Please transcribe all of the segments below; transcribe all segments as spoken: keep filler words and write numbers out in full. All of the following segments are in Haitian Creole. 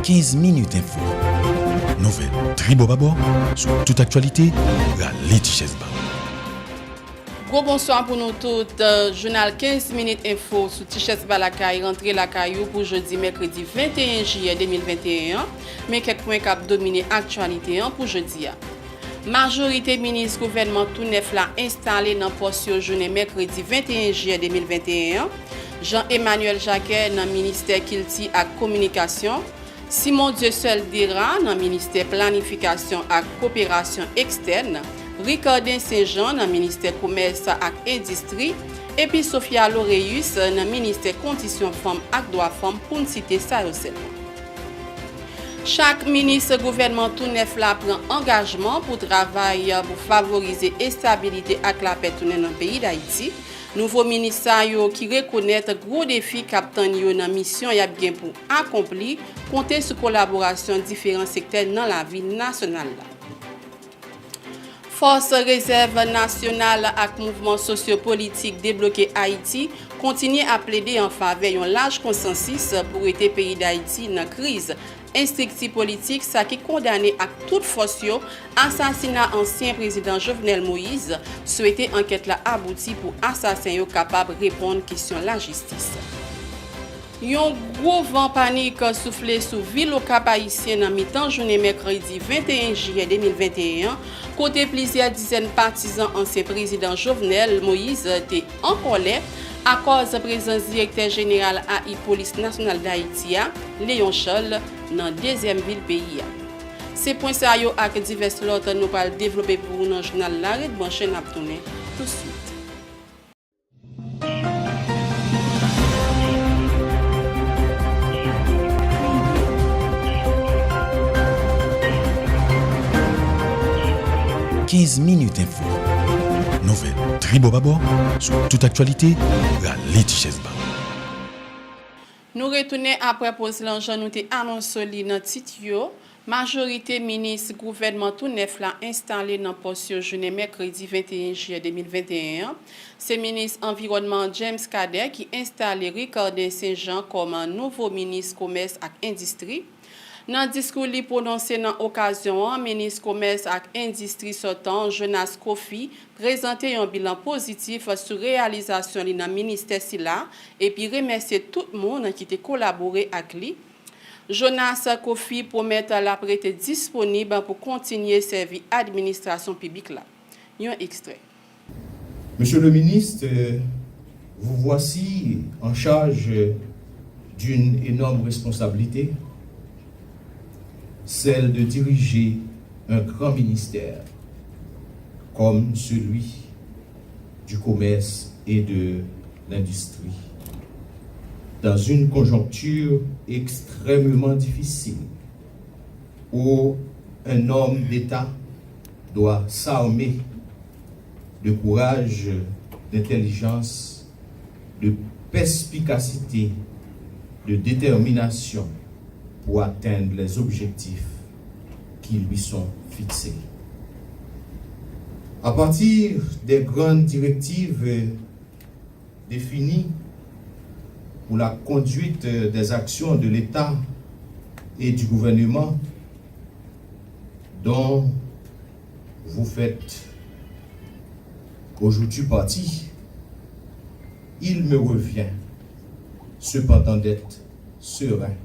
Kenz minit enfo. Nouvèl tribò babò sou tout aktyalite, rale ti chèz ba w. Gwo bonswa pou nou tout. Euh, jounal kenz minit enfo sou Ti Chèz Ba Lakay rantre lakay ou pou jodi mèkredi venteyen jiyè de mil venteyen an. Men kèk pwen k ap domine aktyalite an pou jodi a. Majorite minis gouvènman tou nèf la enstale nan pòs yo jounen mèkredi venteyen jiyè de mil venteyen an. Jean Emmanuel Jacquet nan ministè kilti ak kominikasyon, Simon Dieuseul Dera nan ministè planifikasyon ak koperasyon ekstèn, Ricardin Saint Jean nan ministè komès ak endistri, epi Sophia Loreus nan ministè kondisyon fanm ak dwa fanm, pou n site sa yo sèlman. Chak minis gouvènman tou nèf la pran angajman pou travay pou favorize estabilite ak lapè tounen nan peyi Dayiti. Nouvo minis sa yo ki rekonèt gwo defi k ap tann yo nan misyon y ap gen pou akonpli, konte sou kolaborasyon diferan sektè nan lavi nasyonal la. Fòs Rezèv Nasyonal ak Mouvman Sosyo-Politik Debloke Ayiti kontinye ap plede an favè yon laj konsansis pou rete peyi Dayiti nan kriz. Estrikti politik sa ki kondane ak tout fòs yo asasina ansyen prezidan Jovenel Moïse, swete ankèt la abouti pou asasen yo kapab reponn kesyon lajistis. Yon gwo van panik soufle sou vil Okap Ayisyen nan mitan jounen mèkredi venteyen jiyè de mil venteyen an, kote plizyè dizèn patizan ansyen prezidan Jovenel Moïse te an kòlè akòz prezans direktè jeneral A I Polis Nasyonal Dayiti a, Léon Charles, nan dezyèm vil peyi a. Se pwen sa yo ak divès lòt nou pral devlope pou ou nan jounal la. Ret branche, n ap tounen touswit. Kenz minit enfo. Nouvèl tribò babò sou tout aktyalite, rale ti chèz ba w. Nou retounen apre poz lan, jan nou te anonse li nan tit yo. Majorite minis gouvènman tou nèf la enstale nan pòs yo jounen mèkredi venteyen jiyè de mil venteyen an. Se minis anviwònman James Cadet ki enstale Ricardin Saint Jean kòm nouvo minis komès ak endistri. Nan diskou li pwononse nan okazyon an, minis komès ak endistri sòtan, Jonas Coffy, prezante yon bilan pozitif sou reyalizasyon li nan ministè sila, epi remèsye tout moun ki te kolabore ak li. Jonas Coffy pwomèt l ap rete disponib pou kontinye sèvi administrasyon piblik la. Yon ekstrè. Monsieur le ministre, vous voici en charge d'une énorme responsabilité, celle de diriger un grand ministère comme celui du commerce et de l'industrie, dans une conjoncture extrêmement difficile où un homme d'État doit s'armer de courage, d'intelligence, de perspicacité, de détermination pour atteindre les objectifs qui lui sont fixés. À partir des grandes directives définies pour la conduite des actions de l'État et du gouvernement dont vous faites aujourd'hui partie, il me revient cependant d'être serein,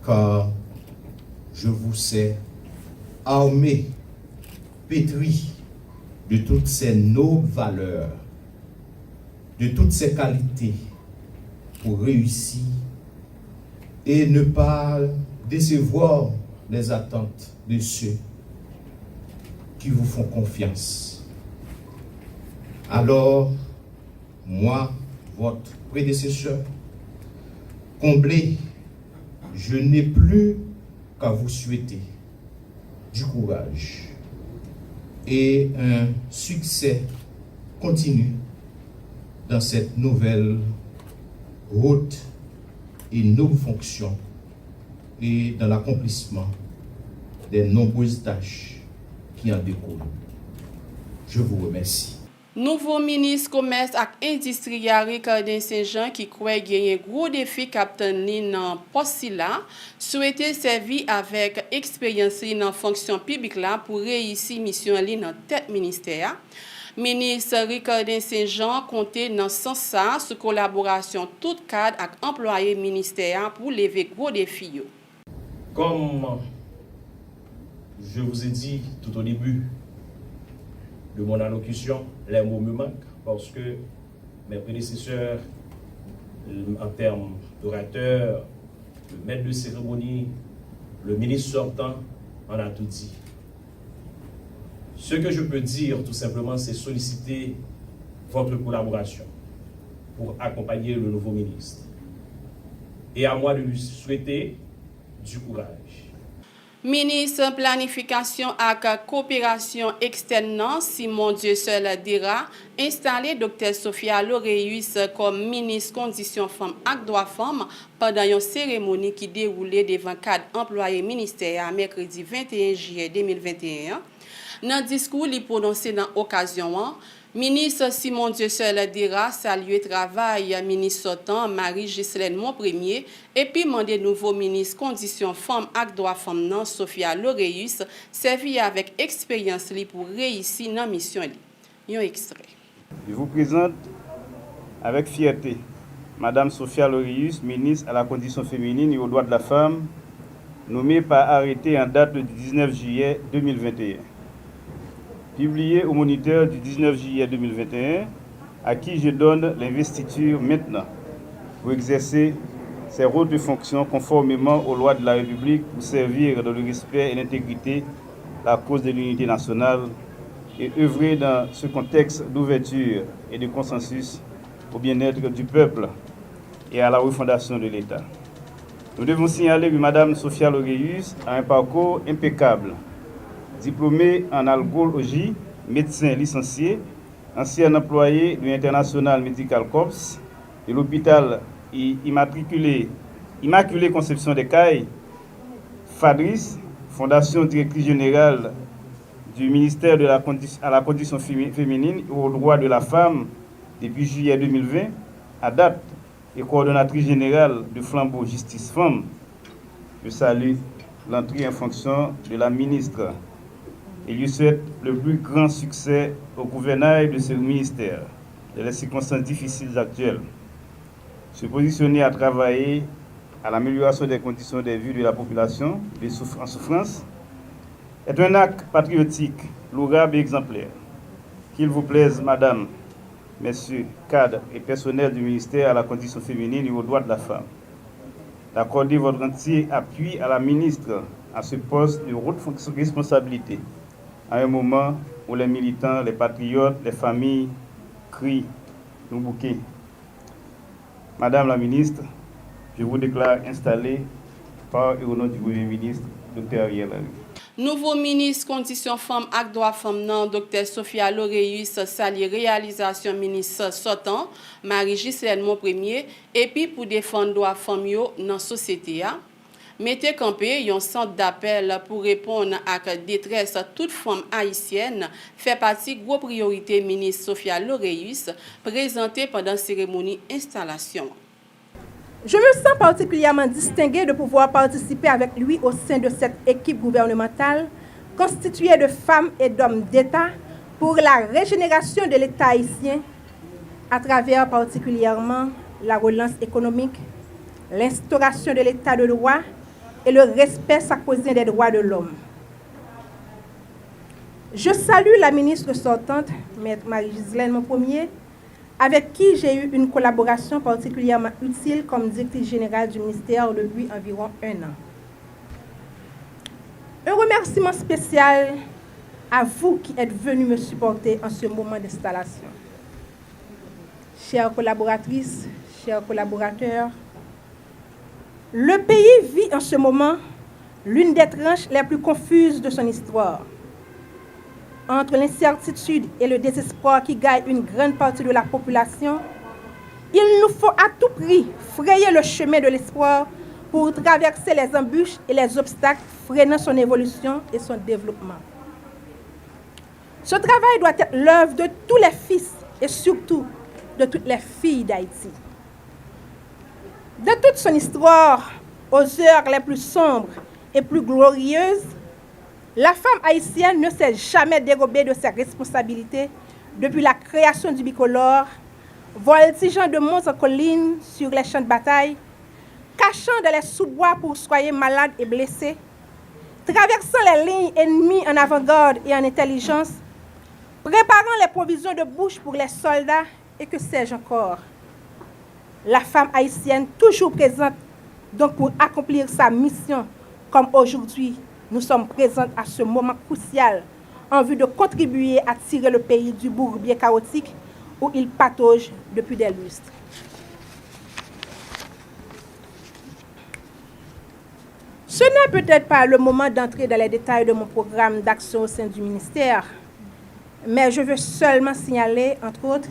car je vous sais armé, pétri de toutes ces nobles valeurs, de toutes ces qualités pour réussir et ne pas décevoir les attentes de ceux qui vous font confiance. Alors, moi, votre prédécesseur, comblé, je n'ai plus qu'à vous souhaiter du courage et un succès continu dans cette nouvelle haute et noble fonction et dans l'accomplissement des nombreuses tâches qui en découlent. Je vous remercie. Nouvo minis Komès ak Endistri a, Ricardin Saint Jean, ki kwè genyen gwo defi k ap tann li nan pòs sila, swete sèvi avèk eksperyans li nan fonksyon piblik la pou reyisi misyon li nan tèt ministè a. Minis Ricardin Saint Jean konte nan sans sa a sou kolaborasyon tout kad ak anplwaye ministè a pou leve gwo defi yo. Comme je vous ai dit tout au début de mon allocution, les mots me manquent parce que mes prédécesseurs, en termes d'orateurs, le maître de cérémonie, le ministre sortant, en a tout dit. Ce que je peux dire, tout simplement, c'est solliciter votre collaboration pour accompagner le nouveau ministre. Et à moi de lui souhaiter du courage. Minis Planifikasyon ak Koperasyon Ekstèn nan, Simon Dieuseul Dera, enstale Doktè Sophia Loreus kòm minis kondisyon fanm ak dwa fanm pandan yon seremoni ki dewoule devan kad anplwaye ministè a mèkredi venteyen jiyè de mil venteyen an. Nan diskou li pwononse nan okazyon an, Minis Simon Dieuseul Dera salye travay minis sòtan Marie Ghislaine Monpremier epi mande nouvo minis kondisyon fanm ak dwa fanm nan, Sophia Loreus, sèvi avèk eksperyans li pou reyisi nan misyon li. Yon ekstrè. Je vous présente avec fierté Madame Sophia Loreus, ministre à la Condition Féminine et aux Droits de la Femme, nommée par arrêté en date du dix-neuf juillet deux mille vingt et un. Publié au Moniteur du dix-neuf juillet deux mille vingt et un, à qui je donne l'investiture maintenant pour exercer ses hautes fonctions conformément aux lois de la République pour servir dans le respect et l'intégrité la cause de l'unité nationale et œuvrer dans ce contexte d'ouverture et de consensus au bien-être du peuple et à la refondation de l'État. Nous devons signaler que Madame Sophia Loreus a un parcours impeccable. Diplômée en algologie, médecin licencié, ancienne employée de International Medical Corps, de l'hôpital Immatriculée, Immaculée Conception des Cayes, FADRIS, Fondation Directrice Générale du ministère de la Condi- à la Condition Fémi- Féminine et aux Droits de la Femme depuis juillet deux mille vingt à date et coordonnatrice générale de Flambeau Justice Femmes. Je salue l'entrée en fonction de la ministre et lui souhaite le plus grand succès au gouvernail de ce ministère dans les circonstances difficiles actuelles. Se positionner à travailler à l'amélioration des conditions de vie de la population de souf- en souffrance est un acte patriotique louable et exemplaire. Qu'il vous plaise, Madame, Messieurs, cadres et personnel du ministère à la Condition Féminine et aux Droits de la Femme, d'accorder votre entier appui à la ministre à ce poste de haute fonction- responsabilité, à un moment où les militants, les patriotes, les familles crient: Nou bouke. Madame la ministre, je vous déclare installée par et au nom du Premier ministre, Docteur Ariel Henry. Nouvo minis kondisyon fanm ak dwa fanm nan, Doktè Sophia Loreus, salye reyalizasyon minis sòtan, Marie Ghislaine Monpremier, epi pou defann dwa fanm yo nan sosyete a. Mete kanpe yon sant dapèl pou reponn ak detrès tout fanm ayisyèn fè pati gwo priyorite minis Sophia Loreus prezante pandan seremoni enstalasyon an. Je me sens particulièrement distinguée de pouvoir participer avec lui au sein de cette équipe gouvernementale constituée de femmes et d'hommes d'État pour la régénération de l'État haïtien à travers particulièrement la relance économique, l'instauration de l'état de droit et le respect sacro-saint des droits de l'homme. Je salue la ministre sortante, Maître Marie-Ghislaine Monpremier, avec qui j'ai eu une collaboration particulièrement utile comme directrice générale du ministère depuis environ un an. Un remerciement spécial à vous qui êtes venus me supporter en ce moment d'installation. Chères collaboratrices, chers collaborateurs, le pays vit en ce moment l'une des tranches les plus confuses de son histoire. Entre l'incertitude et le désespoir qui gagne une grande partie de la population, il nous faut à tout prix frayer le chemin de l'espoir pour traverser les embûches et les obstacles freinant son évolution et son développement. Ce travail doit être l'œuvre de tous les fils et surtout de toutes les filles d'Haïti. De toute son histoire, aux heures les plus sombres et plus glorieuses, la femme haïtienne ne s'est jamais dérobée de ses responsabilités depuis la création du bicolore, voltigeant de monts en collines sur les champs de bataille, cachant dans les sous-bois pour soigner malades et blessés, traversant les lignes ennemies en avant-garde et en intelligence, préparant les provisions de bouche pour les soldats et que sais-je encore. La femme haïtienne toujours présente donc pour accomplir sa mission, comme aujourd'hui nous sommes présentes à ce moment crucial en vue de contribuer à tirer le pays du bourbier chaotique où il patauge depuis des lustres. Ce n'est peut-être pas le moment d'entrer dans les détails de mon programme d'action au sein du ministère, mais je veux seulement signaler, entre autres,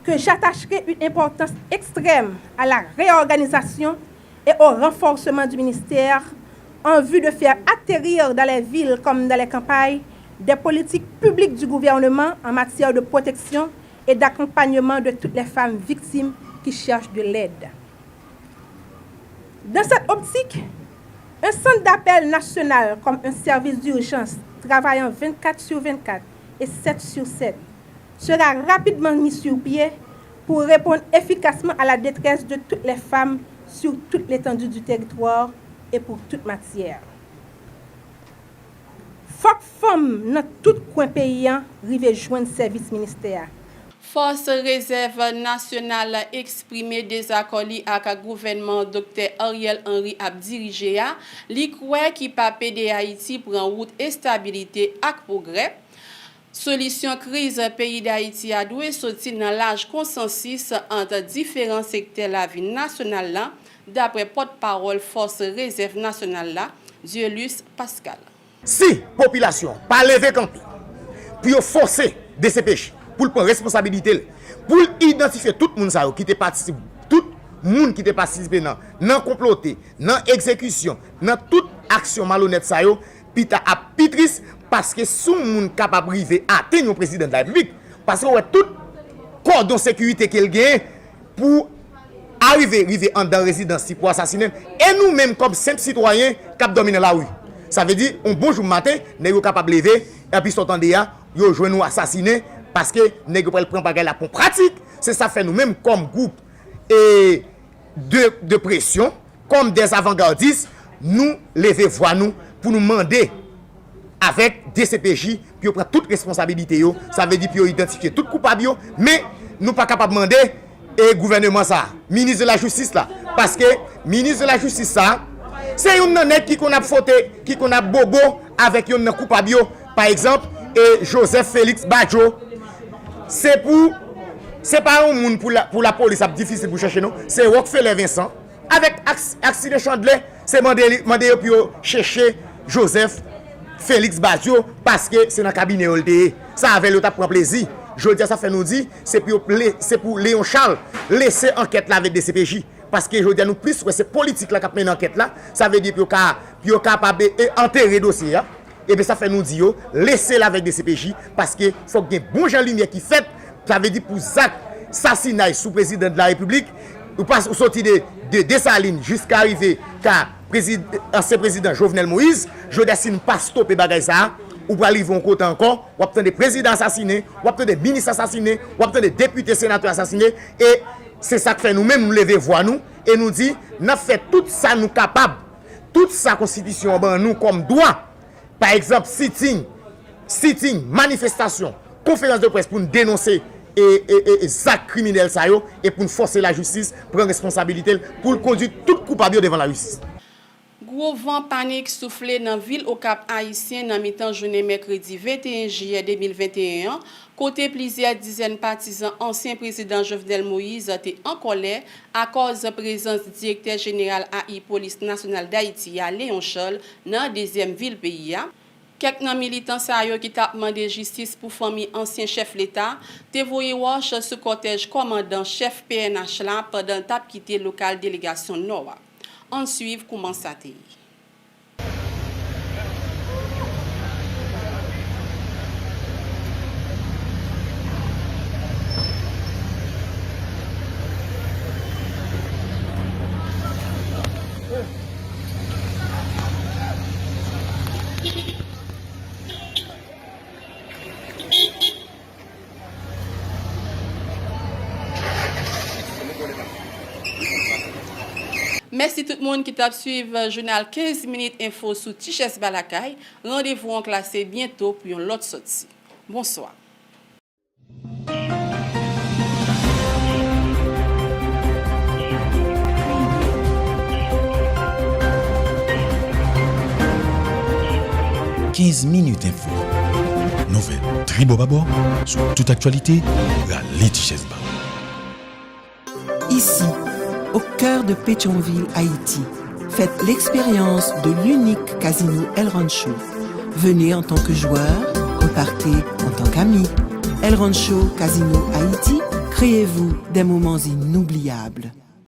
que j'attacherai une importance extrême à la réorganisation et au renforcement du ministère en vue de faire atterrir dans les villes comme dans les campagnes des politiques publiques du gouvernement en matière de protection et d'accompagnement de toutes les femmes victimes qui cherchent de l'aide. Dans cette optique, un centre d'appel national comme un service d'urgence travaillant vingt-quatre sur vingt-quatre et sept sur sept sera rapidement mis sur pied pour répondre efficacement à la détresse de toutes les femmes sur toute l'étendue du territoire et pour toute matière. Fòk fanm nan tout kwen peyi a rive jwenn sèvis ministè a. Fòs Rezèv Nasyonal eksprime dezakò li ak gouvènman Doktè Ariel Henry ap dirije a, li kwè ki p ap ede Ayiti pran wout estabilite ak pwogrè. Solisyon kriz peyi Dayiti a dwe soti nan laj konsansis ant diferan sektè lavi nasyonal la, dapre pòtpawòl Fòs Rezèv Nasyonal la, Dieulus Pascal. Si popilasyon an pa leve kanpe pou yo fòse D C P J pou l pran responsabilite l, pou l idantifye tout moun sa yo ki te patisipe, tout moun ki te patisipe nan, nan konplote, nan egzekisyon, nan tout aksyon malonèt sa yo, pita ap pi tris, paske si yon moun kapab rive atenn yon prezidan de la repiblik, paske w wè tout kòdon sekirite ke l genyen pou arive rive anndan rezidans li pou asasinen l, e nou menm kòm senp sitwayen k ap dòmi nan lari. Sa vle di yon bon jou maten nèg yo kapab leve, epi sa w tande a, yo jwenn ou asasinen, paske nèg yo pral pran bagay la pou yon pratik. Se sa fè nou menm kòm gwoup e de, de presyon, kòm dèzavangardis, nou leve vwa nou pou nou mande avèk D C P J pou yo pran tout responsabilite yo, sa vle di pou yo idantifye tout koupab yo, men nou pa kapab mande e gouvèneman sa, minis de la jistis la, paske minis de la jistis sa, se youn nan nèg ki konn ap fote, ki konn ap bobo avèk youn nan koupab yo, pa egzanp, e Joseph Félix Badio, se pou, se pa yon moun pou la, pou lapolis ap difisil pou chèche non, se Rockefeller Vincent, avèk Ax, Axine Chandler, se mande li, mande yo pou yo chèche Joseph Félix Badio, paske se nan kabinè yo l te ye. Sa avè l yo t ap pran plezi. Jodi a sa fè nou di, se pou yo, se pou Léon Charles lese ankèt la avèk D C P J. Paske jodi a nou plis wè se politik la k ap mennen ankèt la, sa vle di pou yo ka, pou yo kapab e, e antere dosye a. Ebyen sa fè nou di yo, lese l avèk D C P J, paske fòk gen bon jan limyè ki fèt, sa vle di pou zak sasinay sou prezidan de la repiblik, ou pas, ou soti de, de Desalin jiska rive ka prezid, ansyen prezidan Jovenel Moïse, jodi a si n pa stope bagay sa a, ou pral rive yon kote ankò, w ap tande prezidan asasinen, w ap tande minis asasinen, w ap tande depite, senatè asasinen, e se sa k fè nou menm nou leve vwa nou, e nou di, n ap fè tout sa nou kapab, tout sa konstitisyon an ban nou kòm dwa, pa egzanp, sitting, sitting, manifestasyon, konferans de près pou n denonse e, e, e, e zak kriminèl sa yo e pou n fòse lajistis pran responsabilite l pou l kondui tout koupab yo devan lajistis. Gwo van panik soufle nan vil Okap Ayisyen nan mitan jounen mèkredi venteyen jiyè de mil venteyen an, kote plizyè dizèn patizan ansyen prezidan Jovenel Moïse te an kòlè akòz prezans direktè jeneral A I Polis Nasyonal Dayiti a, Léon Charles, nan dezyèm vil peyi a. Kèk nan militan sa yo ki t ap mande jistis pou fanmi ansyen chèf leta te voye wòch sou kòtèj kòmandan chèf P N H la pandan l t ap kite lokal delegasyon Nò a. Ann swiv kouman sa te ye. Mèsi tout moun ki t ap swiv jounal kenz minit enfo sou Tichès Ba Lakay. Randevou an klase byento pou yon lòt sòti. Bonswa. Kenz minit enfo. Nouvèl tribò babò sou tout aktyalite, rale Tichès Ba. Ici, au cœur de Pétionville, Haïti, faites l'expérience de l'unique casino El Rancho. Venez en tant que joueur, repartez en tant qu'ami. El Rancho Casino Haïti, créez-vous des moments inoubliables.